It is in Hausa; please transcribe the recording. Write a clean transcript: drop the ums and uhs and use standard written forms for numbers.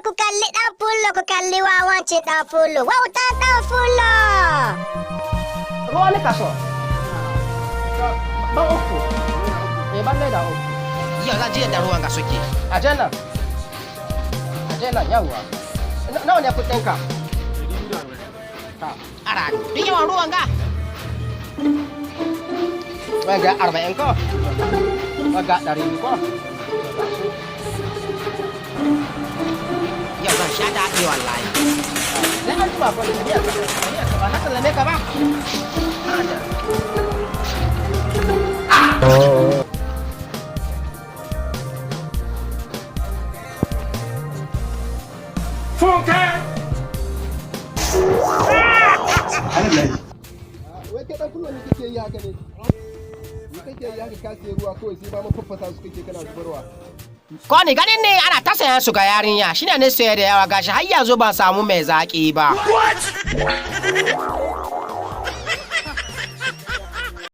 Ku kalli ɗan Fullo, ku kalli wawancin ɗan Fullo, wautan ɗan Fullo. Ruwa ne kaso. Ban uku. Eh, ban leda uku. Yau zan ji yadda ruwan ga suke. Aje nan. Aje nan, yawwa. Nawa ne kuɗinka? Ta. Ara, duk yawan ruwan ga. Wanga 40 ko? Wanga 200 ko? Yau zan sha daɗi wallahi. Sai an jima ko da tafiya ka. Tafiya ka ba na sallame ka ba. Aje. Wai kai dan Fullo, ne kake yi haka ne? Ni kake yi haka? Ka siya ruwa kawai sai ba ma faffasa su kake kana zubarwa. Ko ni ganin ne ana ta sayan su ga yarinya, shine ne saye da yawa, gashi har yanzu ban samu mai zaki ba.